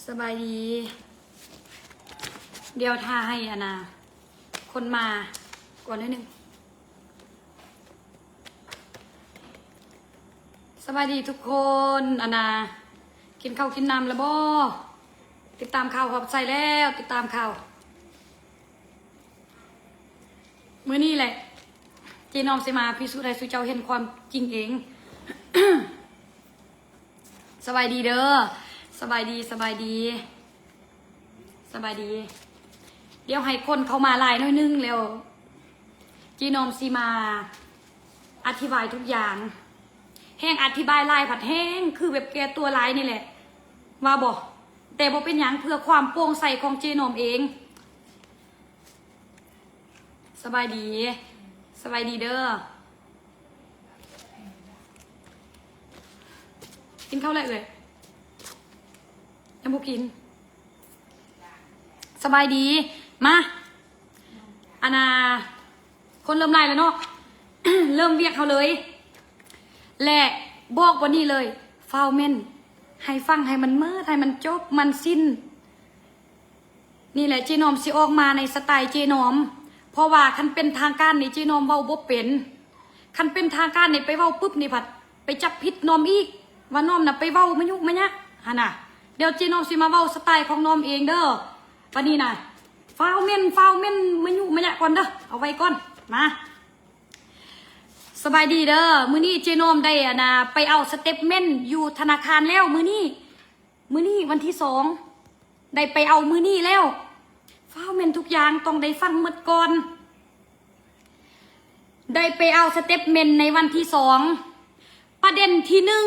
ສະບາຍດີ. ດຽວຖ້າໃຫ້ອັນນາ ຄົນມາກ່ອນໜ້ອຍໜຶ່ງ. ສະບາຍດີທຸກຄົນ. ອັນນາ ກິນເຂົ້າກິນນ້ຳແລ້ວບໍ່? ຕິດຕາມຂ່າວຮອບໃສ່ແລ້ວ ຕິດຕາມຂ່າວ. ມື້ນີ້ແຫຼະ ເຈນ້ອມຊິມາພິສູດໃຫ້ສູ່ເຈົ້າເຫັນຄວາມຈິງເອງ. ສະບາຍດີເດີ. ສະບາຍດີ ສະບາຍດີ ສະບາຍດີ. ດຽວໃຫ້ຄົນເຂົ້າມາຫຼາຍໜ້ອຍໜຶ່ງແລ້ວ ເຈນ້ອມຊິມາອະທິບາຍທຸກຢ່າງ. ແຮ່ງອະທິບາຍຫຼາຍພັດແຮ່ງຄືແບບແກ້ຕົວຫຼາຍນີ້ແຫຼະ ວ່າບໍ່? ແຕ່ບໍ່ເປັນຫຍັງ ເພື່ອຄວາມໂປ່ງໃສຂອງເຈນ້ອມເອງ. ສະບາຍດີ ສະບາຍດີເດີ. ກິນເຂົ້າແລ້ວເອີຍ? ຍັງບໍ່ກິນ. ສະບາຍດີ. ມາ ອັນນາ ຄົນເລີ່ມຫຼາຍແລ້ວເນາະ ເລີ່ມວຽກເຮົາເລີຍ. ແລະ ບອກບ່ອນນີ້ເລີຍ ຟ້າວເມັ້ນ ໃຫ້ຟັງໃຫ້ມັນໝົດ ໃຫ້ມັນຈົບມັນສິ້ນ. ນີ້ແຫຼະ ເຈນ້ອມຊິອອກມາໃນສະໄຕເຈນ້ອມ ເພາະວ່າຄັນເປັນທາງການນີ້ເຈນ້ອມເວົ້າບໍ່ເປັນ. ຄັນເປັນທາງການນີ້ໄປເວົ້າປຶບນີ້ພັດໄປຈັບຜິດນ້ອມອີກ ວ່ານ້ອມນະໄປເວົ້າມະຍຸມະຍະຫັ້ນນະ. ດຽວເຈນ້ອມຊິມາເວົ້າສະໄຕຂອງນ້ອມເອງເດີ. ບາດນີ້ນະ ຟ້າວເມັ້ນ ຟ້າວເມັ້ນ ມະຍຸມະຍະກ່ອນເດີ ເອົາໄວ້ກ່ອນ. ມາ ສະບາຍດີເດີ. ມື້ນີ້ເຈນ້ອມໄດ້ອັນນາ ໄປເອົາສະເຕັດເມັ້ນຢູ່ທະນາຄານແລ້ວ ມື້ນີ້ ມື້ນີ້ວັນທີສອງ ໄດ້ໄປເອົາມື້ນີ້ແລ້ວ. ຟ້າວເມັ້ນທຸກຢ່າງ ຕ້ອງໄດ້ຟັງໝົດກ່ອນ. ໄດ້ໄປເອົາສະເຕັດເມັ້ນໃນວັນທີສອງ. ປະເດັນທີໜຶ່ງ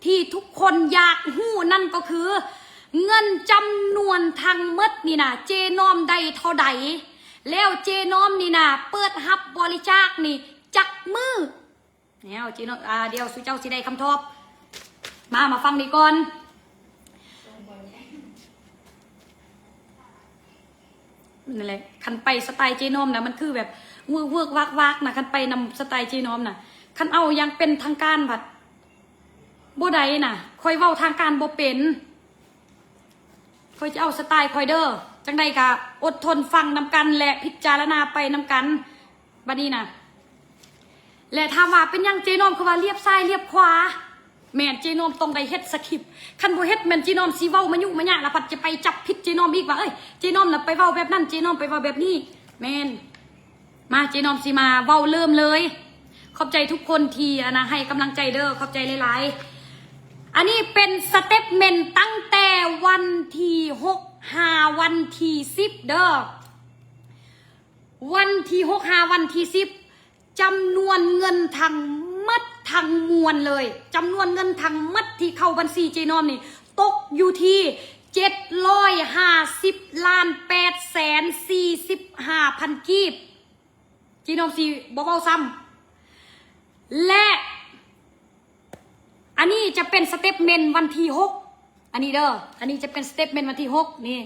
ທີ່ທຸກຄົນຢາກຮູ້ນັ້ນກໍຄື ເງິນຈຳນວນທັງໝົດນີ້ນະ ເຈນ້ອມໄດ້ເທົ່າໃດ? ແລ້ວເຈນ້ອມນີ້ນະ ເປີດຮັບບໍລິຈາກນີ້ຈັກມື້? ແນວເຈນ້ອມ ອ່າ ດຽວສູ່ເຈົ້າຊິໄດ້ຄຳຕອບ. ມາ ມາຟັງນີ້ກ່ອນ. ນັ້ນແຫຼະ ຄັນໄປສະໄຕເຈນ້ອມນະ ມັນຄືແບບວືກໆວາກໆນະ. ຄັນໄປນຳສະໄຕເຈນ້ອມນະ ຄັນເອົາຢ່າງເປັນທາງການພັດບໍ່ໄດ້ນະ. ຂ້ອຍເວົ້າທາງການບໍ່ເປັນ. ຂ້ອຍຈະເອົາສະໄຕຂ້ອຍເດີ. ຈັ່ງໃດກະອົດທົນຟັງນຳກັນ ແລະ ພິຈາລະນາໄປນຳກັນ. ບາດນີ້ນະ ແລະ ຖາມວ່າເປັນຫຍັງເຈນ້ອມຄືວ່າລຽບຊ້າຍລຽບຂວາ? ແມ່ນ ເຈນ້ອມຕ້ອງໄດ້ເຮັດສະຄຣິບ. ຄັນບໍ່ເຮັດແມ່ນເຈນ້ອມຊິເວົ້າມະຍຸມະຍະ ລະພັດຈະໄປຈັບຜິດເຈນ້ອມອີກວ່າ ເອີຍ ເຈນ້ອມນະໄປເວົ້າແບບນັ້ນ ເຈນ້ອມໄປເວົ້າແບບນີ້. ແມ່ນ. ມາ ເຈນ້ອມຊິມາເວົ້າເລີ່ມເລີຍ. ຂອບໃຈທຸກຄົນທີ່ອັນນະ ໃຫ້ກຳລັງໃຈເດີ ຂອບໃຈຫຼາຍໆ. ອັນນີ້ເປັນສະເຕັດເມັ້ນຕັ້ງແຕ່ວັນທີຫົກຫາວັນທີສິບເດີ. ວັນທີຫົກຫາວັນທີສິບ ຈຳນວນເງິນທັງໝົດທັງມວນເລີຍ ຈຳນວນເງິນທັງໝົດທີ່ເຂົ້າບັນຊີເຈນ້ອມນີ້ ຕົກຢູ່ທີ່ເຈັດຮ້ອຍຫ້າສິບລ້ານແປດແສນສີ່ສິບຫ້າພັນກີບ. ເຈນ້ອມຊິບໍ່ເວົ້າຊ້ຳ. ແລະ ອັນນີ້ຈະເປັນສະເຕັດເມັ້ນວັນທີຫົກ ອັນນີ້ເດີ ອັນນີ້ຈະເປັນສະເຕັດເມັ້ນວັນທີຫົກນີ້.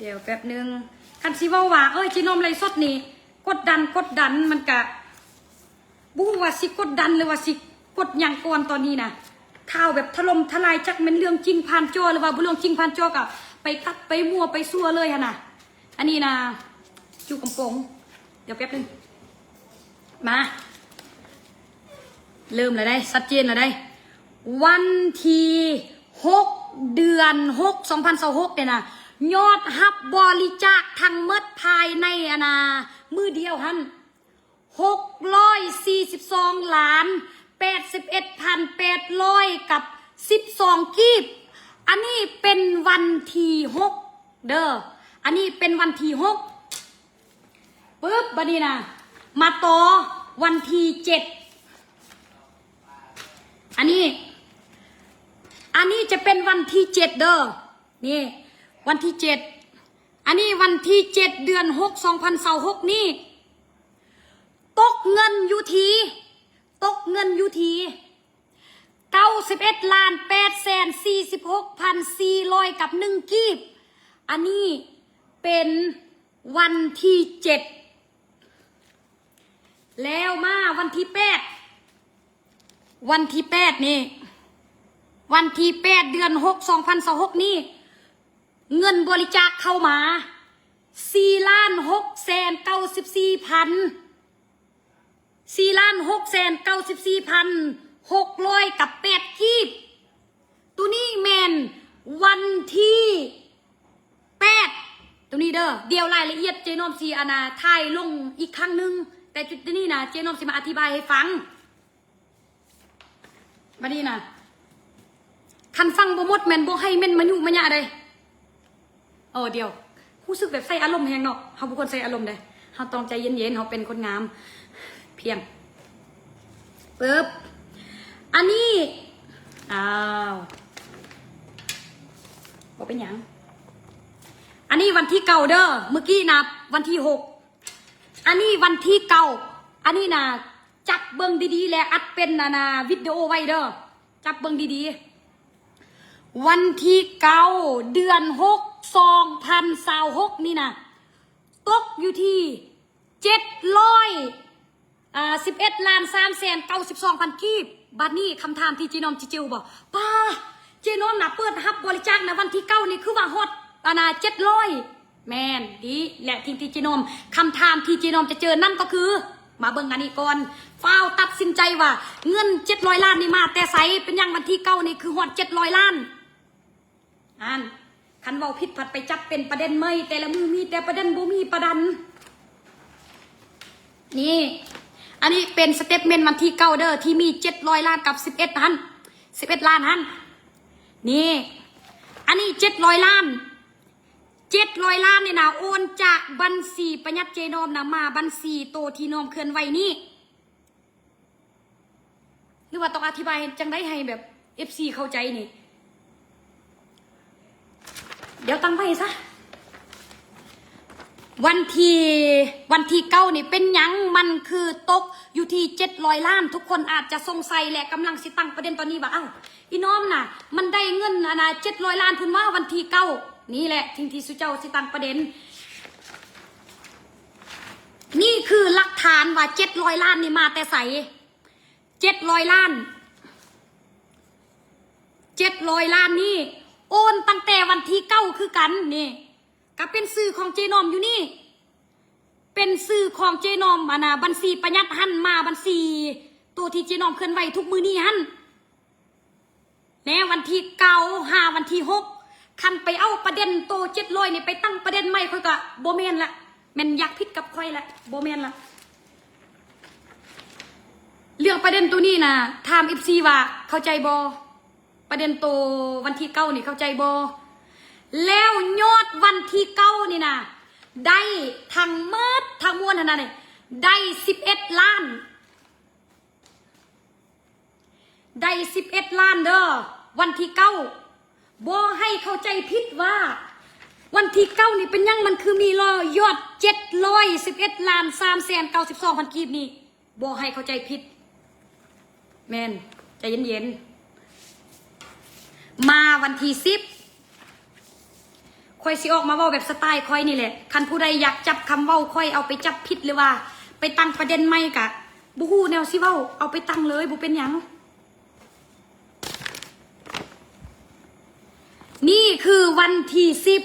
ດຽວແປັບໜຶ່ງ ຄັນຊິເວົ້າວ່າ ເອີຍ ເຈນ້ອມໄລຟ໌ສົດນີ້ກົດດັນ ກົດດັນ ມັນກະບໍ່ຮູ້ວ່າຊິກົດດັນ ຫຼືວ່າຊິກົດຫຍັງກ່ອນຕອນນີ້ນະ. ຂ່າວແບບຖະຫຼົ່ມທະລາຍ ຈັກແມ່ນເລື່ອງຈິງຜ່ານຈໍ ຫຼືວ່າບໍ່ເລື່ອງຈິງຜ່ານຈໍ ກະໄປຕັດໄປມົ້ວໄປຊົ່ວເລີຍຫັ້ນນະ. ອັນນີ້ນະ ຢູ່ກຳປົງ. ດຽວແປັບໜຶ່ງ ມາ ເລີ່ມແລ້ວໄດ໋ ຊັດເຈນແລ້ວໄດ໋. ວັນທີຫົກ ເດືອນຫົກ ສອງພັນຊາວຫົກນີ້ນະ ຍອດຮັບບໍລິຈາກທັງໝົດພາຍໃນອັນນາ ມື້ດຽວຫັ້ນ ຫົກຮ້ອຍສີ່ສິບສອງລ້ານແປດສິບເອັດພັນແປດຮ້ອຍກັບສິບສອງກີບ. ອັນນີ້ເປັນວັນທີຫົກເດີ ອັນນີ້ເປັນວັນທີຫົກ. ປຶບ ບາດນີ້ນະ ມາຕໍ່ວັນທີເຈັດ ອັນນີ້ ອັນນີ້ຈະເປັນວັນທີເຈັດເດີ ນີ້ ວັນທີເຈັດ ອັນນີ້ວັນທີເຈັດ ເດືອນຫົກ ສອງພັນຊາວຫົກນີ້ ຕົກເງິນຢູ່ທີ່ ຕົກເງິນຢູ່ທີ່ເກົ້າສິບເອັດລ້ານແປດແສນສີ່ສິບຫົກພັນສີ່ຮ້ອຍກັບໜຶ່ງກີບ. ອັນນີ້ເປັນວັນທີເຈັດ. ແລ້ວມາວັນທີແປດ ວັນທີແປດນີ້ ວັນທີແປດ ເດືອນຫົກ ສອງພັນຊາວຫົກນີ້ ເງິນບໍລິຈາກເຂົ້າມາ ສີ່ລ້ານຫົກແສນເກົ້າສິບສີ່ພັນ ສີ່ລ້ານຫົກແສນເກົ້າສິບສີ່ພັນຫົກຮ້ອຍກັບແປດກີບ. ໂຕນີ້ແມ່ນວັນທີແປດ ໂຕນີ້ເດີ. ດຽວລາຍລະອຽດເຈນ້ອມຊິ ອັນນ່າ ຖ່າຍລົງອີກຄັ້ງໜຶ່ງ, ແຕ່ຈຸດນີ້ນະ ເຈນ້ອມຊິມາອະທິບາຍໃຫ້ຟັງ. ບັດນີ້ນະ ຄັນຟັງບໍ່ໝົດແມ່ນບໍ່ໃຫ້ແມ່ນມາຍຸມາຍະເດ້. ເອີ ດຽວ ຮູ້ສຶກແບບໃສ່ອາລົມແຮງເນາະ, ເຮົາບໍ່ຄວນໃສ່ອາລົມເດ້, ເຮົາຕ້ອງໃຈເຢັນໆ, ເຮົາເປັນຄົນງາມ. ພຽງ ປຶບ ອັນນີ້ ອ້າວ ບໍ່ເປັນຫຍັງ. ອັນນີ້ວັນທີເກົ້າເດີ, ມື້ກີ້ນະວັນທີຫົກ, ອັນນີ້ວັນທີເກົ້າ. ອັນນີ້ນະ ຈັບເບິ່ງດີໆ ແລະ ອັດເປັນ ອັນນ່າ ວິດີໂອໄວ້ເດີ. ຈັບເບິ່ງດີໆ ວັນທີເກົ້າ ເດືອນຫົກ ສອງພັນຊາວຫົກນີ້ນະ ຕົກຢູ່ທີ່ເຈັດຮ້ອຍ ອ່າ ສິບເອັດລ້ານສາມແສນເກົ້າສິບສອງພັນກີບ. ບັດນີ້ຄຳຖາມທີ່ເຈນ້ອມຊິຈື່ບໍ່? ປ້າ ເຈນ້ອມນະເປີດຮັບບໍລິຈາກໃນວັນທີເກົ້ານີ້ ຄືວ່າຮອດ ອັນນ່າ ເຈັດຮ້ອຍ. ແມ່ນດີ ແລະ ທີ່ ທີ່ເຈນ້ອມ ຄຳຖາມທີ່ເຈນ້ອມຈະເຈີນັ້ນກໍຄື ມາເບິ່ງອັນນີ້ກ່ອນ. ຟ້າວຕັດສິນໃຈວ່າເງິນເຈັດຮ້ອຍລ້ານນີ້ມາແຕ່ໃສ? ເປັນຫຍັງວັນທີເກົ້ານີ້ຄືຮອດເຈັດຮ້ອຍລ້ານ? ອັນ ຄັນເວົ້າຜິດພັດໄປຈັບເປັນປະເດັນໃໝ່, ແຕ່ລະມື້ມີແຕ່ປະເດັນ ບໍ່ມີປະດັນ. ນີ້ ອັນນີ້ເປັນສະເຕັດເມັນວັນທີເກົ້າເດີ ທີ່ມີເຈັດຮ້ອຍລ້ານກັບສິບເອັດຫັ້ນ ສິບເອັດລ້ານຫັ້ນ. ນີ້ ອັນນີ້ເຈັດຮ້ອຍລ້ານ ເຈັດຮ້ອຍລ້ານນີ້ນະ ໂອນຈາກບັນຊີປະຫຍັດເຈນ້ອມນະ ມາບັນຊີໂຕທີ່ນ້ອມເຄື່ອນໄຫວນີ້. ຫຼືວ່າຕ້ອງອະທິບາຍຈັ່ງໃດໃຫ້ແບບເອັບຊີເຂົ້າໃຈນີ້? ດຽວຕັ້ງໄວ້ຊະ. ວັນທີ ວັນທີເກົ້ານີ້ເປັນຫຍັງມັນຄືຕົກຢູ່ທີ່ເຈັດຮ້ອຍລ້ານ? ທຸກຄົນອາດຈະສົງໄສ ແລະ ກຳລັງຊິຕັ້ງປະເດັນຕອນນີ້ວ່າ ອ້າວ ອີນ້ອມນະ ມັນໄດ້ເງິນ ອັນນ່າ ເຈັດຮ້ອຍລ້ານພຸ້ນຫວາ ວັນທີເກົ້າ. ນີ້ແຫຼະ ສິ່ງທີ່ສຸເຈົ້າຊິຕັ້ງປະເດັນ. ນີ້ຄືຫຼັກຖານວ່າເຈັດຮ້ອຍລ້ານນີ້ມາແຕ່ໃສ? ເຈັດຮ້ອຍລ້ານ ເຈັດຮ້ອຍລ້ານນີ້ໂອນຕັ້ງແຕ່ວັນທີເກົ້າຄືກັນ. ນີ້ກະເປັນຊື່ຂອງເຈນ້ອມຢູ່ນີ້ ເປັນຊື່ຂອງເຈນ້ອມ ອັນນ່າ ບັນຊີປະຫຍັດຫັ້ນ ມາບັນຊີໂຕທີ່ເຈນ້ອມເຄື່ອນໄຫວທຸກມື້ນີ້ຫັ້ນ. ແນວວັນທີເກົ້າຫາວັນທີຫົກ ຄັນໄປເອົາປະເດັນໂຕເຈັດຮ້ອຍນີ້ໄປຕັ້ງປະເດັນໃໝ່ ຂ້ອຍກະບໍ່ແມ່ນລະ ແມ່ນຢາກຜິດກັບຂ້ອຍລະ ບໍ່ແມ່ນລະ. ເລື່ອງປະເດັນໂຕນີ້ນະ ຖາມເອັບຊີວ່າເຂົ້າໃຈບໍ່? ປະເດັນໂຕວັນທີເກົ້ານີ້ເຂົ້າໃຈບໍ່? ແລ້ວຍອດວັນທີເກົ້ານີ້ນະ ໄດ້ທັງໝົດທັງມວນຫັ້ນນະ ໄດ້ສິບເອັດລ້ານ. ໄດ້ສິບເອັດລ້ານເດີ ວັນທີເກົ້າ. ບໍ່ໃຫ້ເຂົ້າໃຈຜິດວ່າ ວັນທີເກົ້ານີ້ເປັນຫຍັງມັນຄືມີລອຍອດເຈັດຮ້ອຍສິບເອັດລ້ານສາມແສນເກົ້າສິບສອງພັນກີບນີ້? ບໍ່ໃຫ້ເຂົ້າໃຈຜິດ. ແມ່ນ ໃຈເຢັນໆ. ມາວັນທີສິບ ຂ້ອຍຊິອອກມາເວົ້າແບບສະໄຕຂ້ອຍນີ້ແຫຼະ. ຄັນຜູ້ໃດຢາກຈັບຄຳເວົ້າຂ້ອຍເອົາໄປຈັບຜິດ ຫຼືວ່າໄປຕັ້ງປະເດັນໃໝ່ກະບໍ່ຮູ້ແນວຊິເວົ້າ ເອົາໄປຕັ້ງເລີຍ ບໍ່ເປັນຫຍັງ. ນີ້ຄືວັນທີສິບ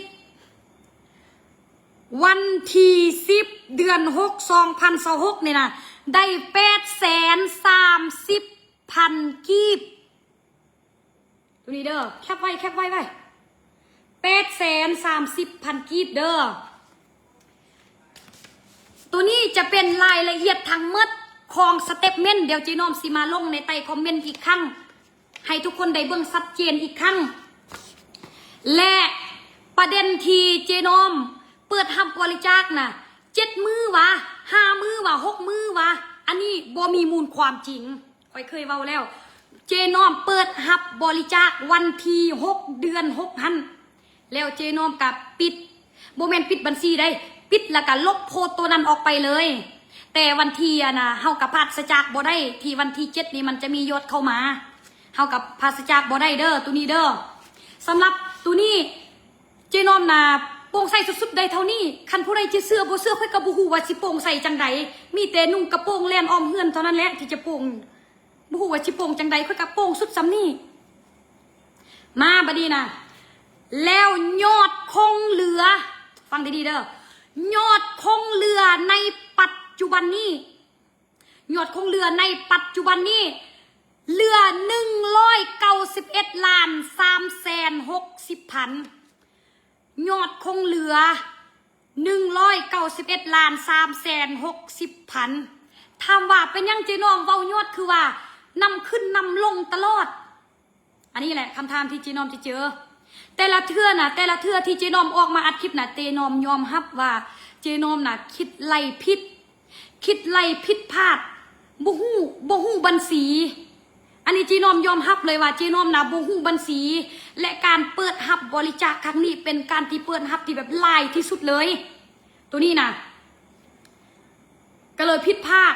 ວັນທີສິບ ເດືອນຫົກ ສອງພັນຊາວຫົກນີ້ນະ ໄດ້ແປດແສນສາມສິບພັນກີບ. ໂຕນີ້ເດີ ແຄບໄວ້ ແຄບໄວ້ໄວ້ ແປດແສນສາມສິບພັນກີບເດີ. ໂຕນີ້ຈະເປັນລາຍລະອຽດທັງໝົດຂອງສະເຕັດເມັນ. ດຽວເຈນ້ອມຊິມາລົງໃນໃຕ້ຄອມເມັນອີກຄັ້ງ ໃຫ້ທຸກຄົນໄດ້ເບິ່ງຊັດເຈນອີກຄັ້ງ. ແລະ ປະເດັນທີ່ເຈນ້ອມເປີດຮັບບໍລິຈາກນະ ເຈັດມື້ຫວາ ຫ້າມື້ຫວາ ຫົກມື້ຫວາ ອັນນີ້ບໍ່ມີມູນຄວາມຈິງ. ຂ້ອຍເຄີຍເວົ້າແລ້ວ ເຈນ້ອມເປີດຮັບບໍລິຈາກວັນທີຫົກ ເດືອນຫົກຫັ້ນ ແລ້ວເຈນ້ອມກະປິດ ບໍ່ແມ່ນປິດບັນຊີໃດ ປິດແລ້ວກະລົບໂພສໂຕນັ້ນອອກໄປເລີຍ. ແຕ່ວັນທີ ອັນນ່າ ເຮົາກະປາສະຈາກບໍ່ໄດ້ ທີ່ວັນທີເຈັດນີ້ມັນຈະມີຍອດເຂົ້າມາ ເຮົາກະປາສະຈາກບໍ່ໄດ້ເດີ ໂຕນີ້ເດີ. ສຳລັບໂຕນີ້ ເຈນ້ອມນະໂປ່ງໃສສຸດໆ ໄດ້ເທົ່ານີ້. ຄັນຜູ້ໃດຈະເຊື່ອບໍ່ເຊື່ອ ຂ້ອຍກະບໍ່ຮູ້ວ່າຊິໂປ່ງໃສຈັ່ງໃດ. ມີແຕ່ນຸ່ງກະໂປງແລ່ນອ້ອມເຮືອນເທົ່ານັ້ນແຫຼະທີ່ຈະໂປ່ງ. ບໍ່ຮູ້ວ່າຊິໂປ່ງຈັ່ງໃດ ຂ້ອຍກະໂປ່ງສຸດສ່ຳນີ້. ມາບັດນີ້ນະ ແລ້ວຍອດຄົງເຫຼືອ ຟັງດີໆເດີ ຍອດຄົງເຫຼືອໃນປັດຈຸບັນນີ້ ຍອດຄົງເຫຼືອໃນປັດຈຸບັນນີ້ ເຫຼືອໜຶ່ງຮ້ອຍເກົ້າສິບເອັດລ້ານສາມແສນຫົກສິບພັນ ຍອດຄົງເຫຼືອໜຶ່ງຮ້ອຍເກົ້າສິບເອັດລ້ານສາມແສນຫົກສິບພັນ ຖາມວ່າເປັນຫຍັງເຈນ້ອມເວົ້າຍອດຄືວ່ານຳຂຶ້ນນຳລົງຕະຫຼອດ? ອັນນີ້ແຫຼະຄຳຖາມທີ່ເຈນ້ອມຈະເຈີ ແຕ່ລະເທື່ອນະ ແຕ່ລະເທື່ອທີ່ເຈນ້ອມອອກມາອັດຄລິບນະ ເຈນ້ອມຍອມຮັບວ່າເຈນ້ອມນະຄິດໄລ່ຜິດ ຄິດໄລ່ຜິດພາດ ບໍ່ຮູ້ ບໍ່ຮູ້ບັນຊີ. ອັນນີ້ເຈນ້ອມຍອມຮັບເລີຍວ່າເຈນ້ອມນະບໍ່ຮູ້ບັນຊີ ແລະ ການເປີດຮັບບໍລິຈາກຄັ້ງນີ້ເປັນການທີ່ເປີດຮັບທີ່ແບບຫຼາຍທີ່ສຸດເລີຍ ໂຕນີ້ນະ ກໍເລີຍຜິດພາດ.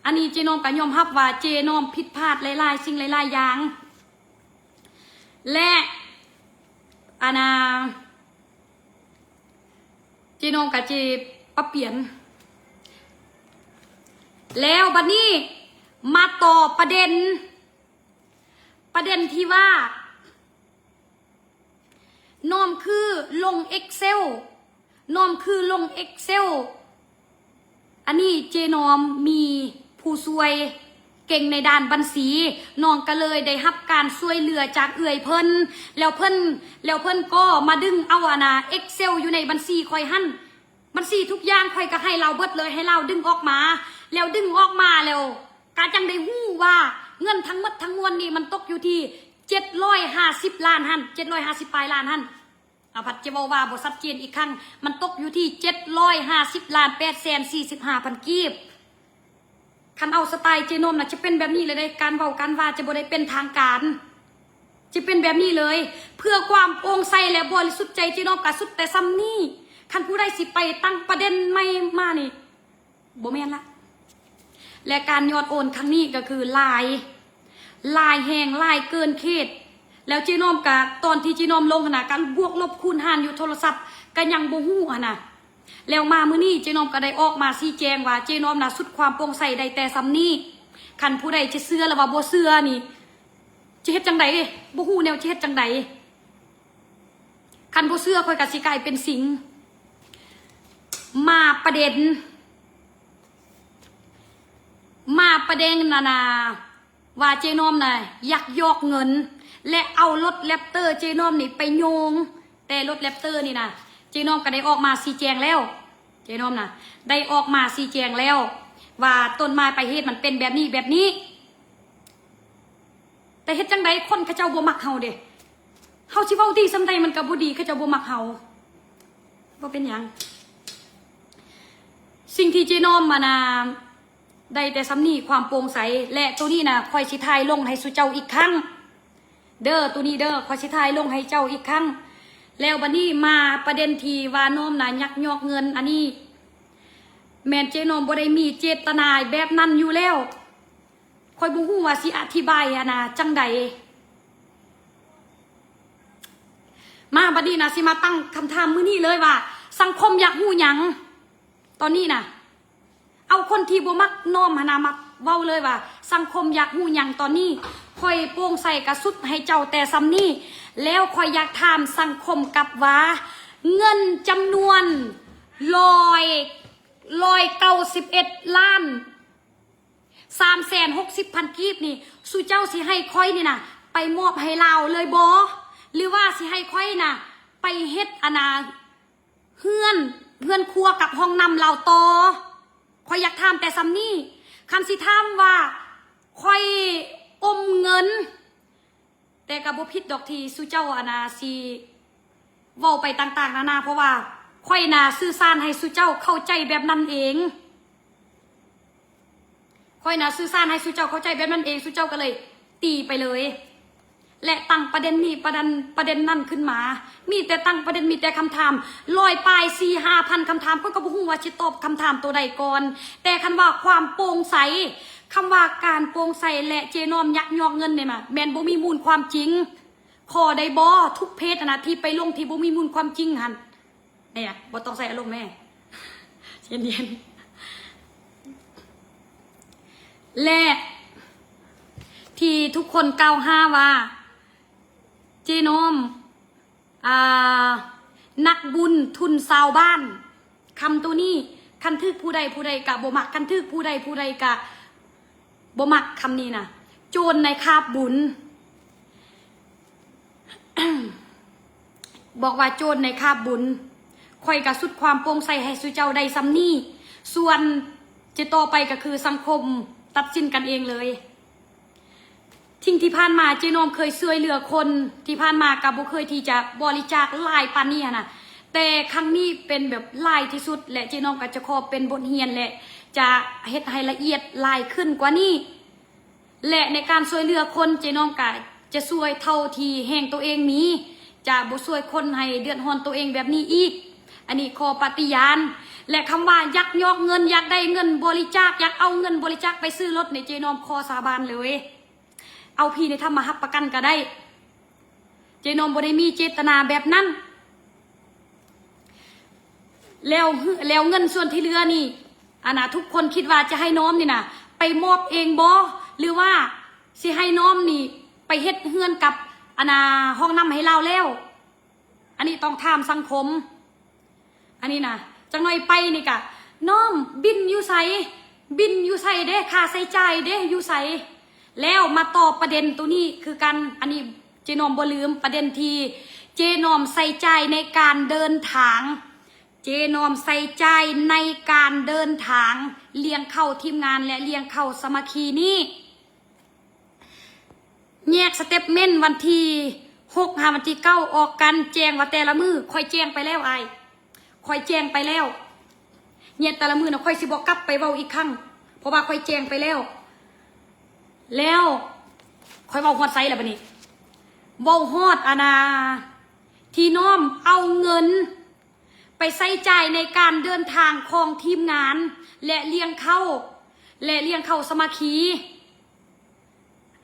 ອັນນີ້ເຈນ້ອມກໍຍອມຮັບວ່າເຈນ້ອມຜິດພາດຫຼາຍໆສິ່ງຫຼາຍໆຢ່າງ ແລະ ອັນນາ ເຈນ້ອມກໍຈະປັບປ່ຽນ. ແລ້ວບັດນີ້ມາຕໍ່ປະເດັນ ປະເດັນທີ່ວ່າ ນ້ອມຄືລົງ Excel ນ້ອມຄືລົງ Excel ອັນນີ້ເຈນ້ອມມີຜູ້ຊ່ວຍເກັ່ງໃນດ້ານບັນຊີ ນ້ອງກໍເລີຍໄດ້ຮັບການຊ່ວຍເຫຼືອຈາກເອື້ອຍເພິ່ນ ແລ້ວເພິ່ນ ແລ້ວເພິ່ນກໍມາດຶງເອົາອັນນາ Excel ຢູ່ໃນບັນຊີຂ້ອຍຫັ້ນ ບັນຊີທຸກຢ່າງຂ້ອຍກໍໃຫ້ລາວເບິດເລີຍ ໃຫ້ລາວດຶງອອກມາ ແລ້ວດຶງອອກມາແລ້ວ ກະຈັ່ງໄດ້ຮູ້ວ່າເງິນທັງໝົດທັງມວນນີ້ມັນຕົກຢູ່ທີ່ເຈັດຮ້ອຍຫ້າສິບລ້ານຫັ້ນ ເຈັດຮ້ອຍຫ້າສິບປາຍລ້ານຫັ້ນ. ອາ ພັດຈະເວົ້າວ່າບໍ່ຊັດເຈນອີກຄັ້ງ ມັນຕົກຢູ່ທີ່ເຈັດຮ້ອຍຫ້າສິບລ້ານແປດແສນສີ່ສິບຫ້າພັນກີບ. ຄັນເອົາສະໄຕເຈນ້ອມນະ ຈະເປັນແບບນີ້ເລີຍເດ້ ການເວົ້າການວ່າຈະບໍ່ໄດ້ເປັນທາງການ ຈະເປັນແບບນີ້ເລີຍ ເພື່ອຄວາມໂປ່ງໃສ ແລະ ບໍລິສຸດໃຈ ເຈນ້ອມກະສຸດແຕ່ຊ່ຳນີ້. ຄັນຜູ້ໃດຊິໄປຕັ້ງປະເດັນໃໝ່ມານີ້ ບໍ່ແມ່ນລະ ແລະ ການຍອດໂອນຄັ້ງນີ້ກໍຄືຫຼາຍ ຫຼາຍແຮງ ຫຼາຍເກີນເຂດ ແລ້ວເຈນ້ອມກະ ຕອນທີ່ເຈນ້ອມລົງຫັ້ນນະ ກະບວກລົບຄູນຫານຢູ່ໂທລະສັບ ກະຍັງບໍ່ຮູ້ຫັ້ນນະ. ແລ້ວມາມື້ນີ້ເຈນ້ອມກະໄດ້ອອກມາຊີ້ແຈງວ່າ ເຈນ້ອມນະສຸດຄວາມໂປ່ງໃສໄດ້ແຕ່ຊ່ຳນີ້. ຄັນຜູ້ໃດຈະເຊື່ອ ຫຼືວ່າບໍ່ເຊື່ອນີ້ ຈະເຮັດຈັ່ງໃດ? ບໍ່ຮູ້ແນວຈະເຮັດຈັ່ງໃດ. ຄັນບໍ່ເຊື່ອຂ້ອຍກະຊິກາຍເປັນສິງ. ມາປະເດັນ ມາປະເດັນອັນນາ ວ່າເຈນ້ອມນະຍັກຍອກເງິນ ແລະ ເອົາລົດແຣັບເຕີເຈນ້ອມນີ້ໄປໂຍງ. ແຕ່ລົດແຣັບເຕີນີ້ນະ ເຈນ້ອມກະໄດ້ອອກມາຊີ້ແຈງແລ້ວ ເຈນ້ອມນະ ໄດ້ອອກມາຊີ້ແຈງແລ້ວ ວ່າຕົ້ນມາຍປາຍເຫດມັນເປັນແບບນີ້ ແບບນີ້. ແຕ່ເຮັດຈັ່ງໃດ ຄົນເຂົາເຈົ້າບໍ່ມັກເຮົາເດ້ ເຮົາຊິເວົ້າດີສ່ຳໃດມັນກໍບໍ່ດີ ເຂົາເຈົ້າບໍ່ມັກເຮົາ. ບໍ່ເປັນຫຍັງ ສິ່ງທີ່ເຈນ້ອມ ອັນນາ ໄດ້ແຕ່ຊ່ຳນີ້ ຄວາມໂປ່ງໃສ ແລະ ໂຕນີ້ນະ ຂ້ອຍຊິຖ່າຍລົງໃຫ້ສູ່ເຈົ້າອີກຄັ້ງເດີ ໂຕນີ້ເດີ ຂ້ອຍຊິຖ່າຍລົງໃຫ້ເຈົ້າອີກຄັ້ງ. ແລ້ວບັດນີ້ມາປະເດັນທີ່ວ່ານ້ອມນະຍັກຍອກເງິນ ອັນນີ້ແມ່ນເຈນ້ອມບໍ່ໄດ້ມີເຈດຕະນາແບບນັ້ນຢູ່ແລ້ວ. ຂ້ອຍບໍ່ຮູ້ວ່າຊິອະທິບາຍ ອັນນາ ຈັ່ງໃດ. ມາບັດນີ້ນະ ຊິມາຕັ້ງຄຳຖາມມື້ນີ້ເລີຍວ່າ ສັງຄົມຢາກຮູ້ຫຍັງ? ຕອນນີ້ນະ ເອົາຄົນທີ່ບໍ່ມັກນ້ອມຫັ້ນນະ ມັກເວົ້າເລີຍວ່າ ສັງຄົມຢາກຮູ້ຫຍັງຕອນນີ້? ຂ້ອຍໂປ່ງໃສກະສຸດໃຫ້ເຈົ້າແຕ່ຊ່ຳນີ້. ແລ້ວຂ້ອຍຢາກຖາມສັງຄົມກັບວ່າ ເງິນຈຳນວນຮ້ອຍ ຮ້ອຍເກົ້າສິບເອັດລ້ານ ສາມແສນຫົກສິບພັນກີບນີ້ ສູ່ເຈົ້າຊິໃຫ້ຂ້ອຍນີ້ນະ ໄປມອບໃຫ້ລາວເລີຍບໍ່? ຫຼືວ່າຊິໃຫ້ຂ້ອຍນະ ໄປເຮັດອັນນາ ເຮືອນ ເຮືອນຄົວກັບຫ້ອງນ້ຳລາວຕໍ່? ຂ້ອຍຢາກຖາມແຕ່ຊ່ຳນີ້. ຄັນຊິຖາມວ່າຂ້ອຍອົມເງິນ ແຕ່ກໍບໍ່ຜິດດອກທີ່ສູ່ເຈົ້າ ອັນນາ ຊິເວົ້າໄປຕ່າງໆນານາ ເພາະວ່າຂ້ອຍນະສື່ສານໃຫ້ສູ່ເຈົ້າເຂົ້າໃຈແບບນັ້ນເອງ. ຂ້ອຍນະສື່ສານໃຫ້ສູ່ເຈົ້າເຂົ້າໃຈແບບນັ້ນເອງ ສູ່ເຈົ້າກໍເລີຍຕີໄປເລີຍ ແລະ ຕັ້ງປະເດັນນີ້ ປະດັນ ປະເດັນນັ້ນຂຶ້ນມາ. ມີແຕ່ຕັ້ງປະເດັນ ມີແຕ່ຄຳຖາມ ຮ້ອຍປາຍ ສີ່ຫ້າພັນຄຳຖາມ. ຂ້ອຍກໍບໍ່ຮູ້ວ່າຊິຕອບຄຳຖາມໂຕໃດກ່ອນ. ແຕ່ຄັນວ່າຄວາມໂປ່ງໃສ ຄຳວ່າການໂປ່ງໃສ ແລະ ເຈນ້ອມຍັກຍອກເງິນນີ້ນະ ແມ່ນບໍ່ມີມູນຄວາມຈິງ. ຂໍໄດ້ບໍ່? ທຸກເພຈຫັ້ນນະ ທີ່ໄປລົງທີ່ບໍ່ມີມູນຄວາມຈິງຫັ້ນ ແນ່ ບໍ່ຕ້ອງໃສ່ອາລົມແມ່ ເຢັນໆ. ແລະ ທີ່ທຸກຄົນກ່າວຫາວ່າ ເຈນ້ອມ ອ່າ ນັກບຸນທຶນຊາວບ້ານ. ຄຳໂຕນີ້ ຄັນຖືກຜູ້ໃດຜູ້ໃດກະບໍ່ມັກ, ຄັນຖືກຜູ້ໃດຜູ້ໃດກະບໍ່ມັກຄຳນີ້ນະ. ໂຈນໃນຄາບບຸນ ບອກວ່າໂຈນໃນຄາບບຸນ. ຂ້ອຍກະສຸດຄວາມໂປ່ງໃສໃຫ້ສູ່ເຈົ້າໄດ້ສ່ຳນີ້, ສ່ວນຈະຕໍ່ໄປກະຄືສັງຄົມຕັດສິນກັນເອງເລີຍ. ສິ່ງທີ່ຜ່ານມາເຈນ້ອມເຄີຍຊ່ວຍເຫຼືອຄົນ, ທີ່ຜ່ານມາກໍບໍ່ເຄີຍທີ່ຈະບໍລິຈາກຫຼາຍປານນີ້ຫັ້ນນະ, ແຕ່ຄັ້ງນີ້ເປັນແບບຫຼາຍທີ່ສຸດ ແລະ ເຈນ້ອມກໍຈະຂໍເປັນບົດຮຽນ ແລະ ຈະເຮັດໃຫ້ລະອຽດຫຼາຍຂຶ້ນກວ່ານີ້ ແລະ ໃນການຊ່ວຍເຫຼືອຄົນ ເຈນ້ອມກໍຈະຊ່ວຍເທົ່າທີ່ແຮງໂຕເອງມີ, ຈະບໍ່ຊ່ວຍຄົນໃຫ້ເດືອດຮ້ອນໂຕເອງແບບນີ້ອີກ. ອັນນີ້ຂໍປະຕິຍານ ແລະ ຄຳວ່າຢາກຍອກເງິນ, ຢາກໄດ້ເງິນບໍລິຈາກ, ຢາກເອົາເງິນບໍລິຈາກໄປຊື້ລົດນີ້ ເຈນ້ອມຂໍສາບານເລີຍ. ເອົາຜີໃນຖ້ຳມາຮັບປະກັນກໍໄດ້. ເຈນ້ອມບໍ່ໄດ້ມີເຈດຕະນາແບບນັ້ນ. ແລ້ວ ແລ້ວເງິນສ່ວນທີ່ເຫຼືອນີ້ ອັນນະ ທຸກຄົນຄິດວ່າຈະໃຫ້ນ້ອມນີ້ນະ ໄປມອບເອງບໍ່ ຫຼືວ່າຊິໃຫ້ນ້ອມນີ້ໄປເຮັດເຮືອນກັບ ອັນນະ ຫ້ອງນ້ຳໃຫ້ລາວແລ້ວ? ອັນນີ້ຕ້ອງຖາມສັງຄົມ. ອັນນີ້ນະ ຈັກໜ້ອຍໄປນີ້ກະ ນ້ອງ ບິນຢູ່ໃສ? ບິນຢູ່ໃສເດ້? ຄ່າໃຊ້ຈ່າຍເດ້? ຢູ່ໃສ? ແລ້ວມາຕໍ່ປະເດັນໂຕນີ້ຄືກັນ. ອັນນີ້ເຈນ້ອມບໍ່ລືມ ປະເດັນທີ່ເຈນ້ອມໃຊ້ຈ່າຍໃນການເດີນທາງ, ເຈນ້ອມໃຊ້ຈ່າຍໃນການເດີນທາງ, ລ້ຽງເຂົ້າທີມງານ ແລະ ລ້ຽງເຂົ້າສາມັກຄີນີ້. ແຍກສະເຕັບເມັນວັນທີຫົກຫາວັນທີເກົ້າ ອອກກັນ ແຈ້ງວ່າແຕ່ລະມື້. ຂ້ອຍແຈ້ງໄປແລ້ວອ້າຍ, ຂ້ອຍແຈ້ງໄປແລ້ວ. ແຍກແຕ່ລະມື້ນະ ຂ້ອຍຊິບໍ່ກັບໄປເວົ້າອີກຄັ້ງ ເພາະວ່າຂ້ອຍແຈ້ງໄປແລ້ວ. ແລ້ວຂ້ອຍເວົ້າຮອດໃສລະບາດນີ້? ເວົ້າຮອດ ອັນນາ ທີ່ນ້ອມເອົາເງິນໄປໃຊ້ຈ່າຍໃນການເດີນທາງຂອງທີມງານ ແລະ ລ້ຽງເຂົ້າ ແລະ ລ້ຽງເຂົ້າສາມັກຄີ.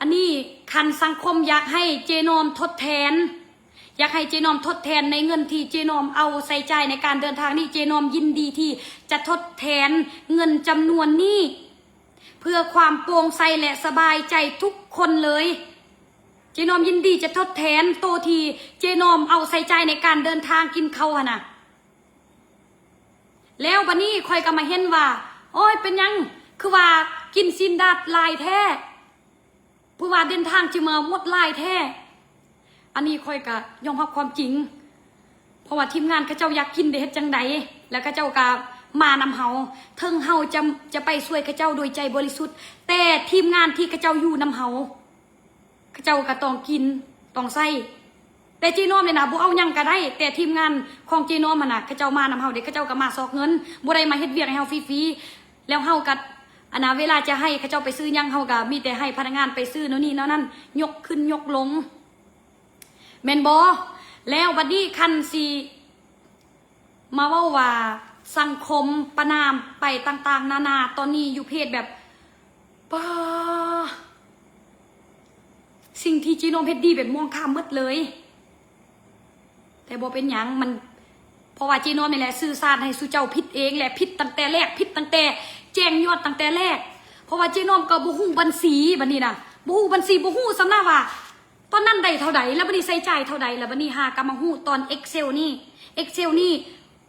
ອັນນີ້ຄັນສັງຄົມຢາກໃຫ້ເຈນ້ອມທົດແທນ, ຢາກໃຫ້ເຈນ້ອມທົດແທນໃນເງິນທີ່ເຈນ້ອມເອົາໃຊ້ຈ່າຍໃນການເດີນທາງນີ້ ເຈນ້ອມຍິນດີທີ່ຈະທົດແທນເງິນຈຳນວນນີ້ ເພື່ອຄວາມໂປ່ງໃສ ແລະ ສະບາຍໃຈທຸກຄົນເລີຍ. ເຈນ້ອມຍິນດີຈະທົດແທນໂຕທີ່ເຈນ້ອມເອົາໃຊ້ຈ່າຍໃນການເດີນທາງກິນເຂົ້າຫັ້ນນະ. ແລ້ວບາດນີ້ຂ້ອຍກໍມາເຫັນວ່າ ໂອ້ຍ ເປັນຫຍັງຄືວ່າກິນຊີ້ນດາດຫຼາຍແທ້? ຄືວ່າເດີນທາງຈະມາໝົດຫຼາຍແທ້? ອັນນີ້ຂ້ອຍກໍຍອມຮັບຄວາມຈິງ ເພາະວ່າທີມງານເຂົາເຈົ້າຢາກກິນໄດ້ເຮັດຈັ່ງໃດ ແລ້ວເຂົາເຈົ້າກໍມານຳເຮົາ. ເຖິງເຮົາຈະ ຈະໄປຊ່ວຍເຂົາເຈົ້າໂດຍໃຈບໍລິສຸດ ແຕ່ທີມງານທີ່ເຂົາເຈົ້າຢູ່ນຳເຮົາ ເຂົາເຈົ້າກໍຕ້ອງກິນຕ້ອງໃຊ້ ແຕ່ເຈນ້ອມນີ້ນະ ບໍ່ເອົາຫຍັງກໍໄດ້ ແຕ່ທີມງານຂອງເຈນ້ອມຫັ້ນນະ ເຂົາເຈົ້າມານຳເຮົາເດ້ ເຂົາເຈົ້າກໍມາຊອກເງິນ ບໍ່ໄດ້ມາເຮັດວຽກໃຫ້ເຮົາຟຣີໆ. ແລ້ວເຮົາກໍ ອັນນະ ເວລາຈະໃຫ້ເຂົາເຈົ້າໄປຊື້ຫຍັງ ເຮົາກໍມີແຕ່ໃຫ້ພະນັກງານໄປຊື້ໂນ່ນນີ້ໂນ່ນນັ້ນ ຍົກຂຶ້ນຍົກລົງ ແມ່ນບໍ່? ແລ້ວບັດນີ້ຄັນຊິ ມາເວົ້າວ່າສັງຄົມປະນາມໄປຕ່າງໆນານາ ຕອນນີ້ຢູ່ເພດແບບ ປ້າ ສິ່ງທີ່ເຈນ້ອມເຮັດດີແບບມອງຂ້າມໝົດເລີຍ. ແຕ່ບໍ່ເປັນຫຍັງ ມັນ ເພາະວ່າເຈນ້ອມນີ້ແຫຼະສື່ສານໃຫ້ສູ່ເຈົ້າຜິດເອງ ແລະ ຜິດຕັ້ງແຕ່ແລກ ຜິດຕັ້ງແຕ່ແຈ້ງຍອດຕັ້ງແຕ່ແລກ ເພາະວ່າເຈນ້ອມກໍບໍ່ຮູ້ບັນຊີ ບັດນີ້ນະ ບໍ່ຮູ້ບັນຊີ ບໍ່ຮູ້ຊ້ຳນະວ່າ ຕອນນັ້ນໄດ້ເທົ່າໃດ ແລ້ວບັດນີ້ໃຊ້ຈ່າຍເທົ່າໃດ ແລ້ວບັດນີ້ຫາກໍມາຮູ້ຕອນ Excel ນີ້ Excel ນີ້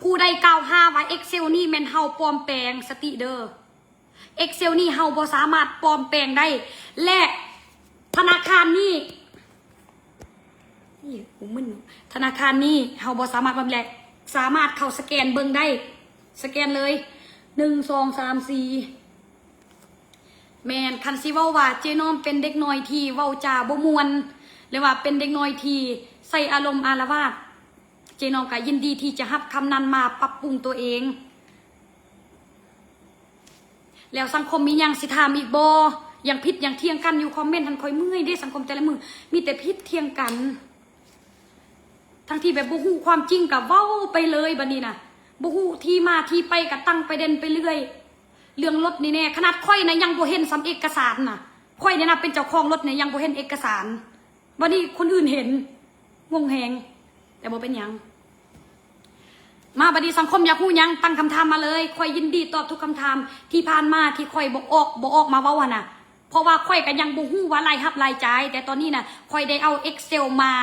ຜູ້ໃດກ່າວຫາວ່າ Excel ນີ້ແມ່ນເຮົາປອມແປງ ສະຕິເດີ Excel ນີ້ເຮົາບໍ່ສາມາດປອມແປງໄດ້ ແລະ ທະນາຄານນີ້ ອີ ກູມຶນ ທະນາຄານນີ້ເຮົາບໍ່ສາມາດປອມ ແລະ ສາມາດເຂົ້າສະແກນເບິ່ງໄດ້ ສະແກນເລີຍ ໜຶ່ງ ສອງ ສາມ ສີ່ ແມ່ນ ຄັນຊິເວົ້າວ່າເຈນ້ອມເປັນເດັກນ້ອຍທີ່ເວົ້າຈາບໍ່ມ່ວນ ຫຼືວ່າເປັນເດັກນ້ອຍທີ່ໃສ່ອາລົມອາລະວາດ ເຈນ້ອມກໍຍິນດີທີ່ຈະຮັບຄຳນັ້ນມາປັບປຸງຕົວເອງ. ແລ້ວສັງຄົມມີຫຍັງຊິຖາມອີກບໍ່? ຍັງຜິດຍັງຖຽງກັນຢູ່ ຄອມເມັນຫັ້ນ ຂ້ອຍເມື່ອຍເດ້ ສັງຄົມແຕ່ລະມື້ມີແຕ່ຜິດຖຽງກັນ. ທັງທີ່ແບບບໍ່ຮູ້ຄວາມຈິງກໍເວົ້າໄປເລີຍ ບັດນີ້ນະ ບໍ່ຮູ້ທີ່ມາທີ່ໄປກໍຕັ້ງປະເດັນໄປເລື້ອຍ. ເລື່ອງລົດນີ້ແນ່ ຂະໜາດຂ້ອຍນະຍັງບໍ່ເຫັນຊ້ຳເອກະສານນະ ຂ້ອຍນີ້ນະເປັນເຈົ້າຂອງລົດນີ້ຍັງບໍ່ເຫັນເອກະສານ ບັດນີ້ຄົນອື່ນເຫັນ ງົງແຮງ ແຕ່ບໍ່ເປັນຫຍັງ. ມາບັດນີ້ສັງຄົມຢາກຮູ້ຫຍັງ ຕັ້ງຄຳຖາມມາເລີຍ ຂ້ອຍຍິນດີຕອບທຸກຄຳຖາມ. ທີ່ຜ່ານມາທີ່ຂ້ອຍບໍ່ອອກ ບໍ່ອອກມາເວົ້າຫັ້ນນະ ເພາະວ່າຂ້ອຍກໍຍັງບໍ່ຮູ້ວ່າລາຍຮັບລາຍຈ່າຍ, ແຕ່ຕອນນີ້ນະ ຂ້ອຍໄດ້ເອົາ Excel ມາ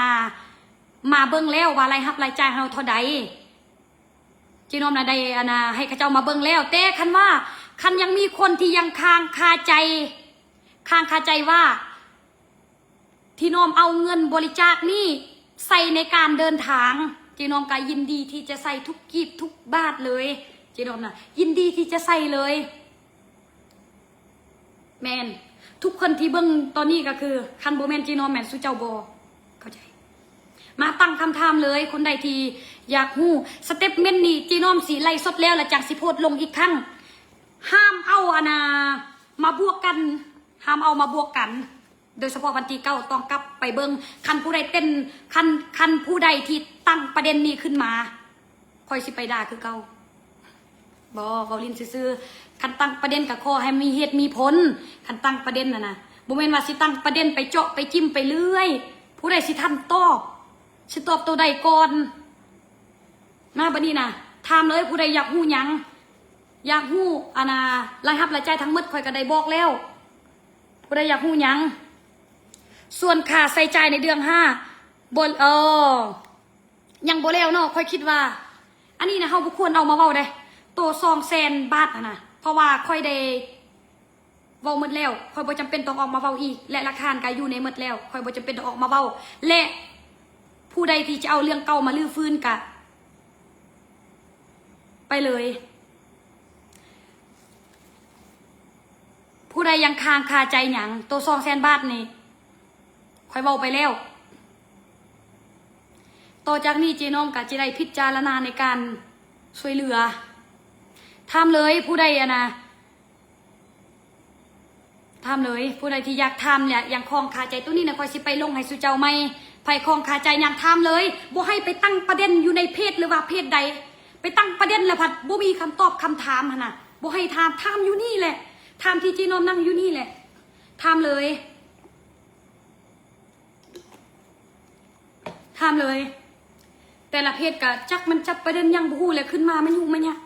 ມາເບິ່ງແລ້ວວ່າລາຍຮັບລາຍຈ່າຍເຮົາເທົ່າໃດ. ເຈນ້ອມນະໄດ້ອັນນາ ໃຫ້ເຂົາເຈົ້າມາເບິ່ງແລ້ວ, ແຕ່ຄັນວ່າ ຄັນຍັງມີຄົນທີ່ຍັງຄ້າງຄາໃຈ ຄ້າງຄາໃຈວ່າ ເຈນ້ອມເອົາເງິນບໍລິຈາກນີ້ໃສ່ໃນການເດີນທາງ, ເຈນ້ອມກໍຍິນດີທີ່ຈະໃສ່ທຸກກີບທຸກບາດເລີຍ. ເຈນ້ອມນະ ຍິນດີທີ່ຈະໃສ່ເລີຍ. ແມ່ນ ທຸກຄົນທີ່ເບິ່ງຕອນນີ້ກໍຄື ຄັນບໍ່ແມ່ນເຈນ້ອມແມ່ນສູ່ເຈົ້າບໍ່ເຂົ້າໃຈ. ມາຕັ້ງຄຳຖາມເລີຍ, ຄົນໃດທີ່ຢາກຮູ້ statement ນີ້ ເຈນ້ອມຊິໄລສົດແລ້ວ ແລ້ວຈັ່ງຊິໂພສລົງອີກຄັ້ງ. ຫ້າມເອົາອັນນາ ມາບວກກັນ, ຫ້າມເອົາມາບວກກັນ. ໂດຍສະເພາະວັນທີເກົ້າຕ້ອງກັບໄປເບິ່ງ. ຄັນຜູ້ໃດເຕັ້ນ ຄັນ ຄັນຜູ້ໃດທີ່ຕັ້ງປະເດັນນີ້ຂຶ້ນມາ ຂ້ອຍຊິໄປດ່າຄືເກົ່າ. ບໍ່ ເວົ້າຫຼິ້ນຊື່ໆ. ຄັນຕັ້ງປະເດັນກໍຂໍໃຫ້ມີເຫດມີຜົນ. ຄັນຕັ້ງປະເດັນນະນະ ບໍ່ແມ່ນວ່າຊິຕັ້ງປະເດັນໄປເຈາະໄປຈິ້ມໄປເລື້ອຍ. ຜູ້ໃດຊິທັນຕອບ ຊິຕອບໂຕໃດກ່ອນ? ມາບັດນີ້ນະ ຖາມເລີຍ, ຜູ້ໃດຢາກຮູ້ຫຍັງ? ຢາກຮູ້ອັນນາ ລາຍຮັບລາຍຈ່າຍທັງໝົດ ຂ້ອຍກໍໄດ້ບອກແລ້ວ. ຜູ້ໃດຢາກຮູ້ຫຍັງ? ສ່ວນຄ່າໃຊ້ຈ່າຍໃນເດືອນຫ້າ ບໍ່ ເອີ ຍັງບໍ່ແລ້ວເນາະ. ຂ້ອຍຄິດວ່າ ອັນນີ້ນະ ເຮົາບໍ່ຄວນເອົາມາເວົ້າເດ້ ໂຕສອງແສນບາດຫັ້ນນະ, ເພາະວ່າຂ້ອຍໄດ້ ເວົ້າໝົດແລ້ວ, ຂ້ອຍບໍ່ຈຳເປັນຕ້ອງອອກມາເວົ້າອີກ ແລະ ຫຼັກຖານກະຢູ່ໃນໝົດແລ້ວ, ຂ້ອຍບໍ່ຈຳເປັນຕ້ອງອອກມາເວົ້າ. ແລະ ຜູ້ໃດທີ່ຈະເອົາເລື່ອງເກົ່າມາຮື້ຟື້ນກະໄປເລີຍ. ຜູ້ໃດຍັງຄ້າງຄາໃຈຫຍັງ? ໂຕສອງແສນບາດນີ້ ຂ້ອຍເວົ້າໄປແລ້ວ. ຕໍ່ຈາກນີ້ເຈນ້ອມກະຈະໄດ້ພິຈາລະນາໃນການຊ່ວຍເຫຼືອ. ຖາມເລີຍ ຜູ້ໃດອັນນາ ຖາມເລີຍ ຜູ້ໃດທີ່ຢາກຖາມ ແລະ ຍັງຄ້ອງຄາໃຈ. ໂຕນີ້ນະ ຂ້ອຍຊິໄປລົງໃຫ້ສູ່ເຈົ້າໃໝ່. ໃຜຄ້ອງຄາໃຈຫຍັງ ຖາມເລີຍ. ບໍ່ໃຫ້ໄປຕັ້ງປະເດັນຢູ່ໃນເພຈ ຫຼືວ່າເພຈໃດ. ໄປຕັ້ງປະເດັນແລ້ວພັດບໍ່ມີຄຳຕອບຄຳຖາມຫັ້ນນະ. ບໍ່ໃຫ້ຖາມ, ຖາມຢູ່ນີ້ແຫຼະ. ຖາມທີ່ເຈນ້ອມນັ່ງຢູ່ນີ້ແຫຼະ. ຖາມເລີຍ. ຖາມເລີຍ. ແຕ່ລະເພຈກະຈັກມັນຈັບປະເດັນຫຍັງບໍ່ຮູ້ແຫຼະ, ຂຶ້ນມາມາຫຍຸ້ງມາຍາກ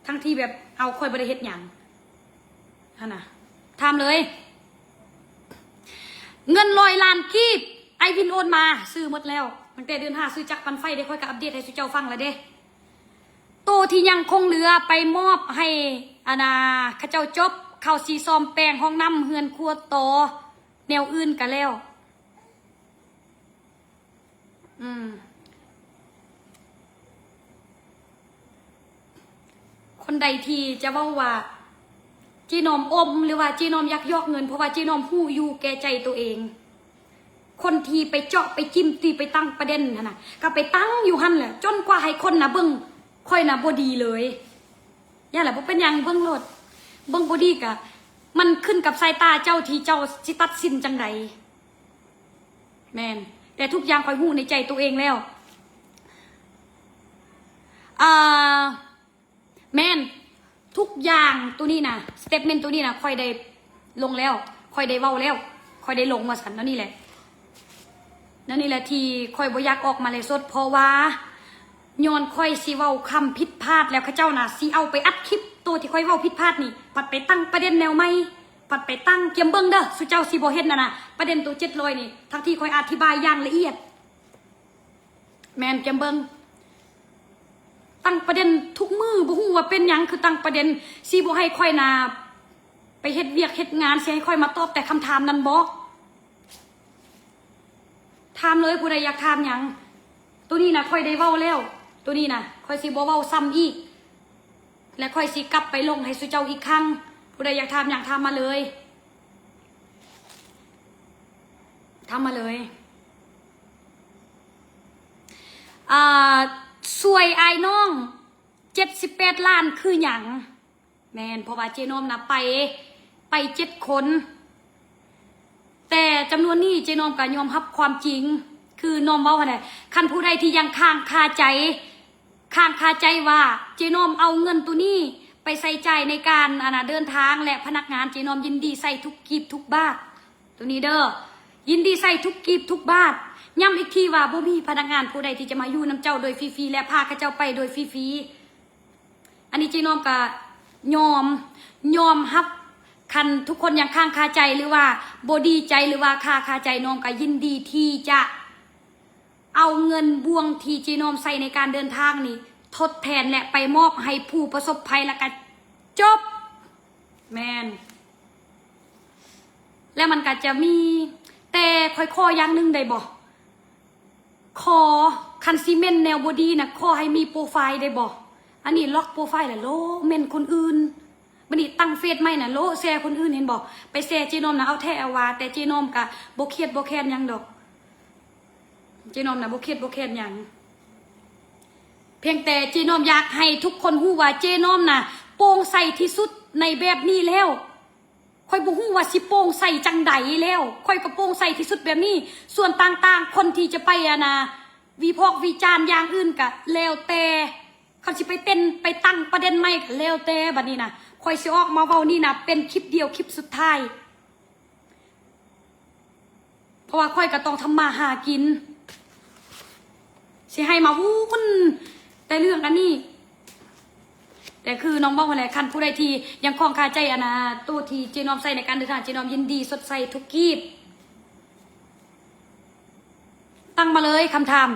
ທັງທີ່ແບບ ເອົາ ຂ້ອຍບໍ່ໄດ້ເຮັດຫຍັງຫັ້ນນະ. ຖາມເລີຍ. ເງິນຮ້ອຍລ້ານກີບ ອ້າຍວິນໂອນມາ ຊື້ໝົດແລ້ວ. ຕັ້ງແຕ່ເດືອນຫ້າ ຊື້ຈັກປັ່ນໄຟເດ້, ຂ້ອຍກໍອັບເດດໃຫ້ສູ່ເຈົ້າຟັງແລ້ວເດ້. ໂຕທີ່ຍັງຄົງເຫຼືອໄປມອບໃຫ້ ອັນນາ ເຂົາເຈົ້າຈົບ, ເຂົາຊິສ້ອມແປງຫ້ອງນ້ຳເຮືອນຄົວຕໍ່, ແນວອື່ນກໍແລ້ວ. ອືມ ຄົນໃດທີ່ຈະເວົ້າວ່າເຈນ້ອມອົມ ຫຼືວ່າເຈນ້ອມຍັກຍອກເງິນ ເພາະວ່າເຈນ້ອມຮູ້ຢູ່ແກ່ໃຈໂຕເອງ. ຄົນທີ່ໄປເຈາະໄປຈິ້ມ ທີ່ໄປຕັ້ງປະເດັນຫັ້ນນະ ກໍໄປຕັ້ງຢູ່ຫັ້ນແຫຼະ ຈົນກວ່າໃຫ້ຄົນນະເບິ່ງຂ້ອຍນະບໍ່ດີເລີຍ. ຢ່າລະ ບໍ່ເປັນຫຍັງ ເບິ່ງໂລດ. ເບິ່ງບໍ່ດີກະ ມັນຂຶ້ນກັບສາຍຕາເຈົ້າ ທີ່ເຈົ້າຊິຕັດສິນຈັ່ງໃດ. ແມ່ນ ແຕ່ທຸກຢ່າງຂ້ອຍຮູ້ໃນໃຈໂຕເອງແລ້ວ. ອ່າ ແມ່ນ ທຸກຢ່າງໂຕນີ້ນະ ສະເຕດເມັນໂຕນີ້ນະ ຂ້ອຍໄດ້ລົງແລ້ວ, ຂ້ອຍໄດ້ເວົ້າແລ້ວ, ຂ້ອຍໄດ້ລົງວ່າຊັ້ນ. ແນວນີ້ແຫຼະ ແນວນີ້ແຫຼະທີ່ຂ້ອຍບໍ່ຢາກອອກມາໄລຟ໌ສົດ ເພາະວ່າຍ້ອນຂ້ອຍຊິເວົ້າຄຳຜິດພາດ ແລ້ວເຂົາເຈົ້ານະຊິເອົາໄປອັດຄລິບໂຕທີ່ຂ້ອຍເວົ້າຜິດພາດນີ້ ພັດໄປຕັ້ງປະເດັນແນວໃໝ່. ພັດໄປຕັ້ງ ກຽມເບິ່ງເດີ້ ສູ່ເຈົ້າຊິບໍ່ເຫັນຫັ້ນນະ ປະເດັນໂຕເຈັດຮ້ອຍນີ້ ທັງທີ່ຂ້ອຍອະທິບາຍຢ່າງລະອຽດ. ແມ່ນ ກຽມເບິ່ງ ຕັ້ງປະເດັນທຸກມື້ ບໍ່ຮູ້ວ່າເປັນຫຍັງຄືຕັ້ງປະເດັນ. ຊິບໍ່ໃຫ້ຂ້ອຍນະໄປເຮັດວຽກເຮັດງານ ຊິໃຫ້ຂ້ອຍມາຕອບແຕ່ຄຳຖາມນັ້ນບໍ? ຖາມເລີຍ ຜູ້ໃດຢາກຖາມຫຍັງ. ໂຕນີ້ນະ ຂ້ອຍໄດ້ເວົ້າແລ້ວ. ໂຕນີ້ນະ ຂ້ອຍຊິບໍ່ເວົ້າຊ້ຳອີກ ແລະ ຂ້ອຍຊິກັບໄປລົງໃຫ້ສູ່ເຈົ້າອີກຄັ້ງ. ຜູ້ໃດຢາກຖາມຫຍັງ ຖາມມາເລີຍ, ຖາມມາເລີຍ. ອ່າ ຊ່ວຍອ້າຍນ້ອງ ເຈັດສິບແປດລ້ານຄືຫຍັງ? ແມ່ນ ເພາະວ່າເຈນ້ອມນະໄປ ໄປເຈັດຄົນ ແຕ່ຈຳນວນນີ້ເຈນ້ອມກໍຍອມຮັບຄວາມຈິງ ຄືນ້ອມເວົ້າຫັ້ນແຫຼະ. ຄັນຜູ້ໃດທີ່ຍັງຄ້າງຄາໃຈ ຄ້າງຄາໃຈວ່າເຈນ້ອມເອົາເງິນໂຕນີ້ໄປໃຊ້ຈ່າຍໃນການ ອັນນະ ເດີນທາງ ແລະ ພະນັກງານ ເຈນ້ອມຍິນດີໃສ່ທຸກກີບທຸກບາດ. ໂຕນີ້ເດີ້ ຍິນດີໃສ່ທຸກກີບທຸກບາດ. ຢ້ຳອີກທີວ່າບໍ່ມີພະນັກງານຜູ້ໃດທີ່ຈະມາຢູ່ນຳເຈົ້າໂດຍຟຣີໆ ແລະ ພາເຂົາເຈົ້າໄປໂດຍຟຣີໆ. ອັນນີ້ເຈນ້ອມກະຍອມ ຍອມຮັບ ຄັນທຸກຄົນຍັງຄ້າງຄາໃຈ ຫຼືວ່າບໍ່ດີໃຈ ຫຼືວ່າຄາຄາໃຈ ນ້ອມກໍຍິນດີທີ່ຈະເອົາເງິນບ່ວງທີ່ເຈນ້ອມໃຊ້ໃນການເດີນທາງນີ້ ທົດແທນ ແລະ ໄປມອບໃຫ້ຜູ້ປະສົບໄພ ແລ້ວກໍຈົບ. ແມ່ນ. ແລ້ວມັນກໍຈະມີ ແຕ່ຂ້ອຍຂໍຢ່າງໜຶ່ງໄດ້ບໍ່? ຂໍ ຄັນຊິເມັ້ນແນວບໍ່ດີນະ ຂໍໃຫ້ມີໂປຣໄຟໄດ້ບໍ່? ອັນນີ້ລັອກໂປຣໄຟແລ້ວໂລະເມັ້ນຄົນອື່ນ ບັດນີ້ຕັ້ງເຟສໃໝ່ນະ ໂລະແຊຄົນອື່ນ ເຫັນບໍ່? ໄປແຊເຈນ້ອມນະ ເອົາແທ້ເອົາວ່າ ແຕ່ເຈນ້ອມກະບໍ່ຄຽດບໍ່ແຄ້ນຫຍັງດອກ ເຈນ້ອມນະບໍ່ຄຽດບໍ່ແຄ້ນຫຍັງ ພຽງແຕ່ເຈນ້ອມຢາກໃຫ້ທຸກຄົນຮູ້ວ່າເຈນ້ອມນະໂປ່ງໃສທີ່ສຸດໃນແບບນີ້ແລ້ວ. ຂ້ອຍບໍ່ຮູ້ວ່າຊິໂປ່ງໃສຈັ່ງໃດແລ້ວ ຂ້ອຍກໍໂປ່ງໃສທີ່ສຸດແບບນີ້ ສ່ວນຕ່າງໆ ຄົນທີ່ຈະໄປ ອັນນາ ວິພາກວິຈານຢ່າງອື່ນກະແລ້ວແຕ່ ຄັນຊິໄປເຕັ້ນໄປຕັ້ງປະເດັນໃໝ່ກະແລ້ວແຕ່ ບັດນີ້ນະ ຂ້ອຍຊິອອກມາເວົ້ານີ້ນະ ເປັນຄລິບດຽວ ຄລິບສຸດທ້າຍ ເພາະວ່າຂ້ອຍກໍຕ້ອງທຳມາຫາກິນ ຊິໃຫ້ມາວຸ່ນແຕ່ເລື່ອງອັນນີ້ ແຕ່ຄືນ້ອງເວົ້າຫັ້ນແຫຼະ ຄັນຜູ້ໃດທີ່ຍັງຄ້າງຄາໃຈ ອັນນາ ໂຕທີ່ເຈນ້ອມໃຊ້ໃນການເດີນທາງ ເຈນ້ອມຍິນດີຊົດໃຊ້ທຸກກີບ. ຕັ້ງມາເລີຍຄຳຖາມ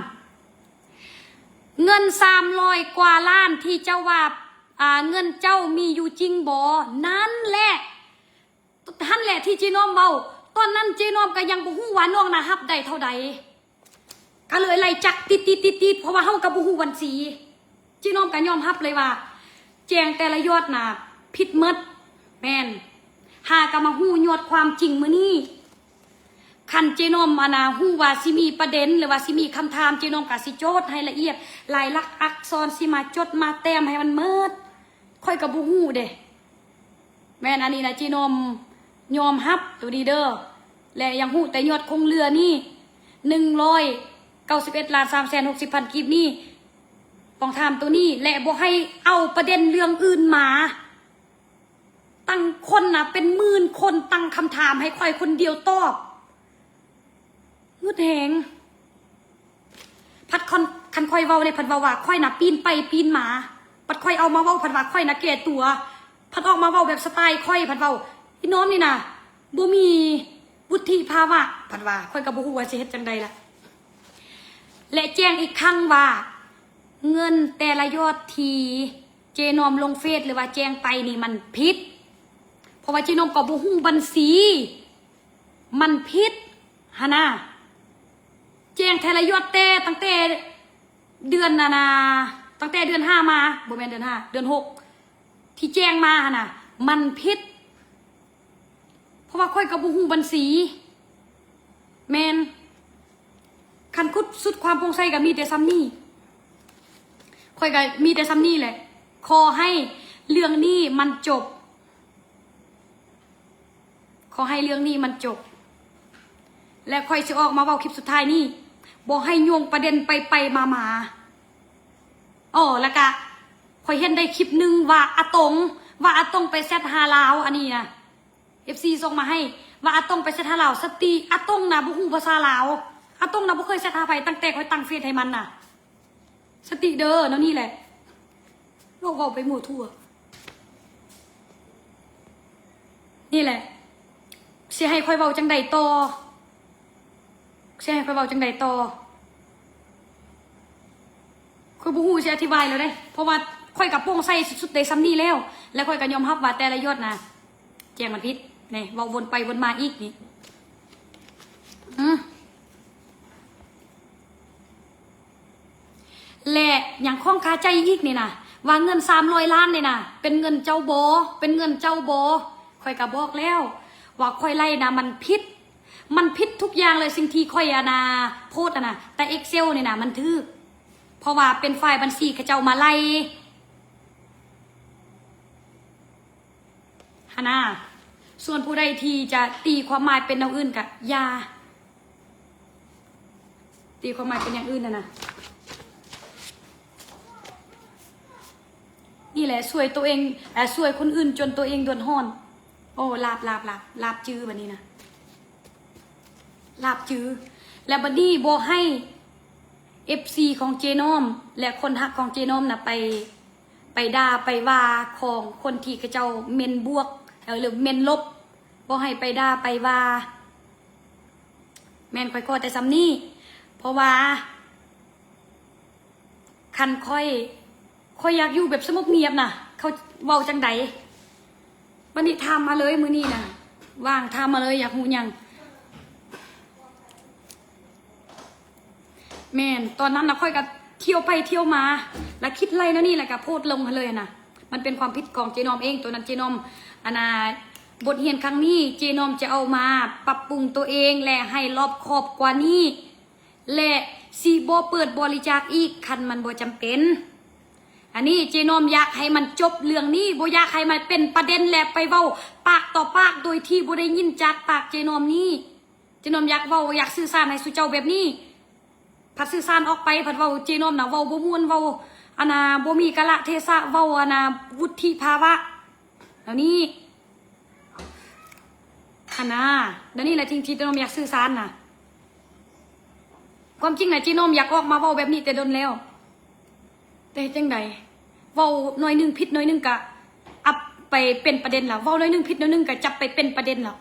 ເງິນສາມຮ້ອຍກວ່າລ້ານທີ່ເຈົ້າວ່າ ອ່າ ເງິນເຈົ້າມີຢູ່ຈິງບໍ່? ນັ້ນແຫຼະ ຫັ້ນແຫຼະທີ່ເຈນ້ອມເວົ້າ ຕອນນັ້ນເຈນ້ອມກໍຍັງບໍ່ຮູ້ວ່ານ້ອງນະຮັບໄດ້ເທົ່າໃດ ກໍເລີຍໄລ່ຈັກຕິດໆໆໆ ເພາະວ່າເຮົາກໍບໍ່ຮູ້ບັນຊີ ເຈນ້ອມກໍຍອມຮັບເລີຍວ່າ ແຈ້ງແຕ່ລະຍອດນະຜິດໝົດ ແມ່ນ ຫາກໍມາຮູ້ຍອດຄວາມຈິງມື້ນີ້ ຄັນເຈນ້ອມ ອັນນາ ຮູ້ວ່າຊິມີປະເດັນ ຫຼືວ່າຊິມີຄຳຖາມ ເຈນ້ອມກໍຊິໂຈດໃຫ້ລະອຽດ ລາຍລັກອັກສອນ ຊິມາຈົດມາແຕ້ມໃຫ້ມັນໝົດ ຂ້ອຍກໍບໍ່ຮູ້ເດ້ ແມ່ນ ອັນນີ້ນະ ເຈນ້ອມຍອມຮັບໂຕນີ້ເດີ ແລະ ຍັງຮູ້ແຕ່ຍອດຄົງເຫຼືອນີ້ ໜຶ່ງຮ້ອຍເກົ້າສິບເອັດລ້ານສາມແສນຫົກສິບພັນກີບນີ້ ຕ້ອງຖາມໂຕນີ້ ແລະ ບໍ່ໃຫ້ເອົາປະເດັນເລື່ອງອື່ນມາ ຕັ້ງຄົນນະເປັນໝື່ນຄົນຕັ້ງຄຳຖາມໃຫ້ຂ້ອຍຄົນດຽວຕອບ ງຶດແຮງ ພັດຄັນ ຄັນຂ້ອຍເວົ້າເດ້ ພັດເວົ້າວ່າຂ້ອຍນະປີ້ນໄປປີ້ນມາ ບັດຂ້ອຍເອົາມາເວົ້າ ພັດວ່າຂ້ອຍນະແກ່ຕົວ ພັດອອກມາເວົ້າແບບສະໄຕຂ້ອຍ ພັດເວົ້າ ອີນ້ອມນີ້ນະ ບໍ່ມີວຸດທິພາວະ ພັດວ່າ ຂ້ອຍກໍບໍ່ຮູ້ວ່າຊິເຮັດຈັ່ງໃດລະ ແລະ ແຈ້ງອີກຄັ້ງວ່າ ເງິນແຕ່ລະຍອດທີ່ເຈນ້ອມລົງເຟສ ຫຼືວ່າແຈ້ງໄປນີ້ມັນຜິດ ເພາະວ່າເຈນ້ອມກໍບໍ່ຮູ້ບັນຊີ ມັນຜິດຫັ້ນນະ ແຈ້ງແຕ່ລະຍອດ ແຕ່ຕັ້ງແຕ່ເດືອນ ອັນນາ ຕັ້ງແຕ່ເດືອນຫ້າມາ ບໍ່ແມ່ນເດືອນຫ້າ ເດືອນຫົກ ທີ່ແຈ້ງມາຫັ້ນນະ ມັນຜິດ ເພາະວ່າຂ້ອຍກໍບໍ່ຮູ້ບັນຊີ ແມ່ນ ຄັນຂຸດສຸດຄວາມໂປ່ງໃສກໍມີແຕ່ສ່ຳນີ້ ຂ້ອຍກໍມີແຕ່ສ່ຳນີ້ແຫຼະ ຂໍໃຫ້ເລື່ອງນີ້ມັນຈົບ ຂໍໃຫ້ເລື່ອງນີ້ມັນຈົບ ແລະ ຂ້ອຍຊິອອກມາເວົ້າຄລິບສຸດທ້າຍນີ້ ບໍ່ໃຫ້ໂຍງປະເດັນໄປໄປມາມາ ອໍ ແລ້ວກະຂ້ອຍເຫັນໄດ້ຄລິບໜຶ່ງວ່າອາຕົງ ວ່າອາຕົງໄປແຊັດຫາລາວ ອັນນີ້ນະ ເອັຟຊີສົ່ງມາໃຫ້ ວ່າອາຕົງໄປແຊັດຫາລາວ ສະຕິ ອາຕົງນະບໍ່ຮູ້ພາສາລາວ ອາຕົງນະບໍ່ເຄີຍແຊັດຫາໃຜ ຕັ້ງແຕ່ຂ້ອຍຕັ້ງເຟສໃຫ້ມັນນະ ສະຕິເດີ ແນວນີ້ແຫຼະ ເວົ້າ ເວົ້າໄປໝົດທົ່ວ ນີ້ແຫຼະ ຊິໃຫ້ຂ້ອຍເວົ້າຈັ່ງໃດຕໍ່ ຊິໃຫ້ຂ້ອຍເວົ້າຈັ່ງໃດຕໍ່ ຂ້ອຍບໍ່ຮູ້ຊິອະທິບາຍແລ້ວເດ້ ເພາະວ່າຂ້ອຍກໍໂປ່ງໃສສຸດໆໄດ້ສ່ຳນີ້ແລ້ວ ແລະ ຂ້ອຍກໍຍອມຮັບວ່າແຕ່ລະຍອດນະ ແຈ້ງມັນຜິດ ນີ້ ເວົ້າວົນໄປວົນມາອີກນີ້ ອື ແລະ ຍັງຄ້າງຄາໃຈອີກນີ້ນະ ວ່າເງິນສາມຮ້ອຍລ້ານນີ້ນະ ເປັນເງິນເຈົ້າບໍ່? ເປັນເງິນເຈົ້າບໍ່? ຂ້ອຍກໍບອກແລ້ວວ່າຂ້ອຍໄລ່ນະ ມັນຜິດ ມັນຜິດທຸກຢ່າງເລີຍ ສິ່ງທີ່ຂ້ອຍ ອັນນາ ໂພສຫັ້ນນະ ແຕ່ເອັກເຊວນີ້ນະ ມັນຖືກ ເພາະວ່າເປັນຝ່າຍບັນຊີເຂົາເຈົ້າມາໄລ່ ຫັ້ນນະ ສ່ວນຜູ້ໃດທີ່ຈະຕີຄວາມໝາຍເປັນແນວອື່ນກະຢ່າ ຕີຄວາມໝາຍເປັນຢ່າງອື່ນຫັ້ນນະ ນີ້ແຫຼະ ຊ່ວຍໂຕເອງ ເອີ ຊ່ວຍຄົນອື່ນຈົນໂຕເອງເດືອດຮ້ອນ ໂອ້ ລາບ ລາບ ລາບ ລາບຈື່ບັດນີ້ນະ ລາບຈື່ ແລະ ບັດນີ້ບໍ່ໃຫ້ເອັຟຊີຂອງເຈນ້ອມ ແລະ ຄົນຮັກຂອງເຈນ້ອມນະ ໄປ ໄປດ່າໄປວ່າຂອງຄົນທີ່ເຂົາເຈົ້າເມັ້ນບວກ ເອີ ຫຼືເມັນລົບ ບໍ່ໃຫ້ໄປດ່າໄປວ່າ. ແມ່ນ ຂ້ອຍຂໍແຕ່ສ່ຳນີ້ ເພາະວ່າຄັນຂ້ອຍ ຂ້ອຍຢາກຢູ່ແບບສະຫງົບງຽບນະ. ເຂົາເວົ້າຈັ່ງໃດ? ບັດນີ້ຖາມມາເລີຍ ມື້ນີ້ນະ ວ່າງ ຖາມມາເລີຍ ຢາກຮູ້ຫຍັງ? ແມ່ນ ຕອນນັ້ນນະ ຂ້ອຍກະທ່ຽວໄປທ່ຽວມາ ລະຄິດໄລ່ແນວນີ້ ລະກະໂພສລົງຫັ້ນເລີຍຫັ້ນນະ. ມັນເປັນຄວາມຜິດຂອງເຈນ້ອມເອງ. ໂຕນັ້ນເຈນ້ອມ ອັນນາ ບົດຮຽນຄັ້ງນີ້ ເຈນ້ອມຈະເອົາມາປັບປຸງໂຕເອງ ແລະ ໃຫ້ລອບຄອບກວ່ານີ້ ແລະ ຊິບໍ່ເປີດບໍລິຈາກອີກ ຄັນມັນບໍ່ຈຳເປັນ. ອັນນີ້ເຈນ້ອມຢາກໃຫ້ມັນຈົບເລື່ອງນີ້ ບໍ່ຢາກໃຫ້ມັນເປັນປະເດັນ ແລະ ໄປເວົ້າປາກຕໍ່ປາກ ໂດຍທີ່ບໍ່ໄດ້ຍິນຈາກປາກເຈນ້ອມນີ້. ເຈນ້ອມຢາກເວົ້າ ຢາກສື່ສານໃຫ້ສູ່ເຈົ້າແບບນີ້ ພັດສື່ສານອອກໄປ ພັດເວົ້າເຈນ້ອມນະ ເວົ້າບໍ່ມ່ວນ ເວົ້າ ອັນນາ ບໍ່ມີກາລະເທສະ ເວົ້າ ອັນນາ ວຸດທິພາວະ ແນວນີ້ຫັ້ນນາ. ແນວນີ້ແຫຼະທີ່ ທີ່ເຈນ້ອມຢາກສື່ສານນະ. ຄວາມຈິງນະ ເຈນ້ອມຢາກອອກມາເວົ້າແບບນີ້ແຕ່ດົນແລ້ວ ແຕ່ເຮັດຈັ່ງໃດ? ເວົ້າໜ້ອຍໜຶ່ງຜິດໜ້ອຍໜຶ່ງກະອັບໄປເປັນປະເດັນລະ ເວົ້າໜ້ອຍໜຶ່ງຜິດໜ້ອຍໜຶ່ງກະຈັບໄປເປັນປະເດັນລະ.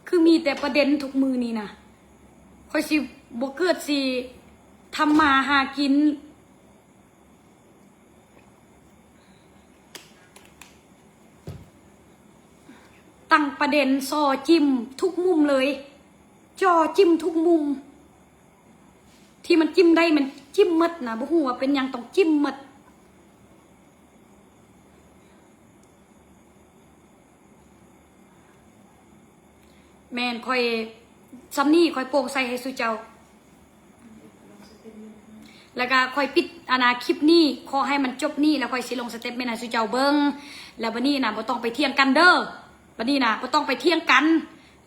ຄືມີແຕ່ປະເດັນທຸກມື້ນີ້ນະ. ຂ້ອຍຊິບໍ່ເກີດຊິທຳມາຫາກິນ ຕັ້ງປະເດັນ ສໍ້ຈິ້ມທຸກມຸມເລີຍ ຈໍ້ຈິ້ມທຸກມຸມ ທີ່ມັນຈິ້ມໄດ້ ມັນຈິ້ມໝົດນະ. ບໍ່ຮູ້ວ່າເປັນຫຍັງຕ້ອງຈິ້ມໝົດ. ແມ່ນ ຂ້ອຍ ສ່ຳນີ້ຂ້ອຍໂປ່ງໃສໃຫ້ສູ່ເຈົ້າ ແລ້ວກະຂ້ອຍປິດ ອັນນາ ຄລິບນີ້ ຂໍໃຫ້ມັນຈົບນີ້ ແລ້ວຂ້ອຍຊິລົງສະເຕັດເມັນໃຫ້ສູ່ເຈົ້າເບິ່ງ. ແລ້ວບັດນີ້ນະ ບໍ່ຕ້ອງໄປຖຽງກັນເດີ ບັດນີ້ນະ ບໍ່ຕ້ອງໄປຖຽງກັນ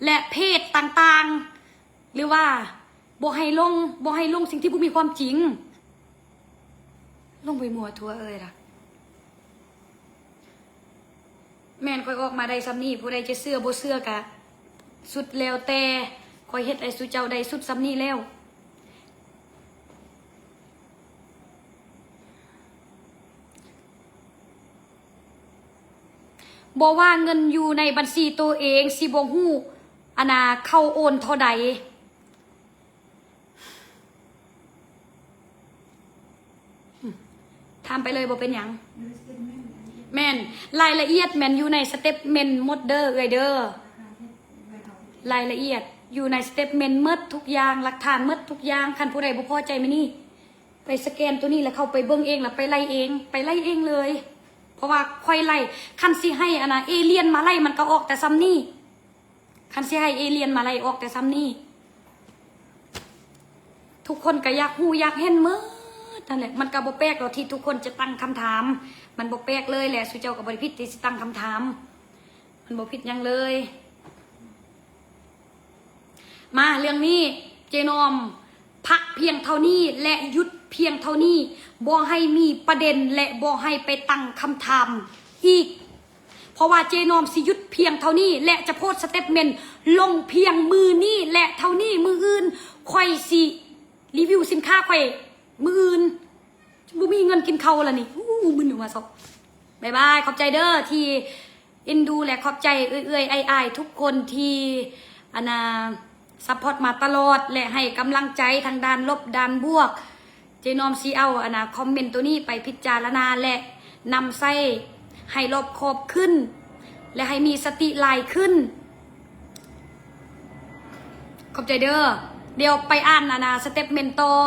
ແລະ ເພຈຕ່າງໆ ຫຼືວ່າ ບໍ່ໃຫ້ລົງ ບໍ່ໃຫ້ລົງສິ່ງທີ່ບໍ່ມີຄວາມຈິງ. ລົງໄປມົ້ວທົ່ວເອີຍລະ. ແມ່ນ ຂ້ອຍອອກມາໄດ້ສ່ຳນີ້ ຜູ້ໃດຈະເຊື່ອບໍ່ເຊື່ອກະສຸດແລ້ວແຕ່. ຂ້ອຍເຮັດໃຫ້ສູ່ເຈົ້າໄດ້ສຸດສ່ຳນີ້ແລ້ວ. ບໍ່ວ່າເງິນຢູ່ໃນບັນຊີໂຕເອງຊິບໍ່ຮູ້ ອັນນາ ເຂົ້າໂອນເທົ່າໃດ. ຖາມໄປເລີຍ ບໍ່ເປັນຫຍັງ. ແມ່ນ ລາຍລະອຽດແມ່ນຢູ່ໃນສະເຕັດເມັນໝົດເດີເອື້ອຍເດີ. ລາຍລະອຽດຢູ່ໃນສະເຕັດເມັນໝົດທຸກຢ່າງ ຫຼັກຖານໝົດທຸກຢ່າງ. ຄັນຜູ້ໃດບໍ່ພໍໃຈມື້ນີ້ ໄປສະແກນໂຕນີ້ ແລ້ວເຂົ້າໄປເບິ່ງເອງ ແລ້ວໄປໄລ່ເອງ ໄປໄລ່ເອງເລີຍ. ເພາະວ່າຂ້ອຍໄລ່ ຄັນຊິໃຫ້ອັນນາ ເອລຽນມາໄລ່ ມັນກະອອກແຕ່ສ່ຳນີ້. ຄັນຊິໃຫ້ເອລຽນມາໄລ່ອອກແຕ່ສ່ຳນີ້. ທຸກຄົນກະຢາກຮູ້ຢາກເຫັນໝົດຫັ້ນແຫຼະ. ມັນກະບໍ່ແປກດອກທີ່ທຸກຄົນຈະຕັ້ງຄຳຖາມ. ມັນບໍ່ແປກເລີຍແຫຼະ. ສູ່ເຈົ້າກະບໍ່ໄດ້ຜິດທີ່ຊິຕັ້ງຄຳຖາມ. ມັນບໍ່ຜິດຫຍັງເລີຍ. ມາເລື່ອງນີ້ ເຈນ້ອມພັກພຽງເທົ່ານີ້ ແລະ ຢຸດພຽງເທົ່ານີ້. ບໍ່ໃຫ້ມີປະເດັນ ແລະ ບໍ່ໃຫ້ໄປຕັ້ງຄຳຖາມອີກ. ເພາະວ່າເຈນ້ອມຊິຢຸດພຽງເທົ່ານີ້ ແລະ ຈະໂພສສະເຕັດເມັນລົງພຽງມື້ນີ້ ແລະ ເທົ່ານີ້. ມື້ອື່ນຂ້ອຍຊິຣີວິວສິນຄ້າຂ້ອຍ ມື້ອື່ນ. ບໍ່ມີເງິນກິນເຂົ້າລະນີ້. ອູ້ ມຶນຢູ່ມາຊອກ. ບາຍບາຍ. ຂອບໃຈເດີທີ່ເອັນດູ ແລະ ຂອບໃຈເອື້ອຍໆ ອ້າຍໆ ທຸກຄົນທີ່ ອັນນາ ຊັບພອດມາຕະຫຼອດ ແລະ ໃຫ້ກຳລັງໃຈທັງດ້ານລົບດ້ານບວກ. ເຈນ້ອມຊິເອົາ ອັນນາ ຄອມເມັນໂຕນີ້ໄປພິຈາລະນາ ແລະ ນຳໃຊ້ໃຫ້ລອບຄອບຂຶ້ນ ແລະ ໃຫ້ມີສະຕິຫຼາຍຂຶ້ນ. ຂອບໃຈເດີ. ດຽວໄປອ່ານ ອັນນາ ສະເຕັດເມັນຕໍ່.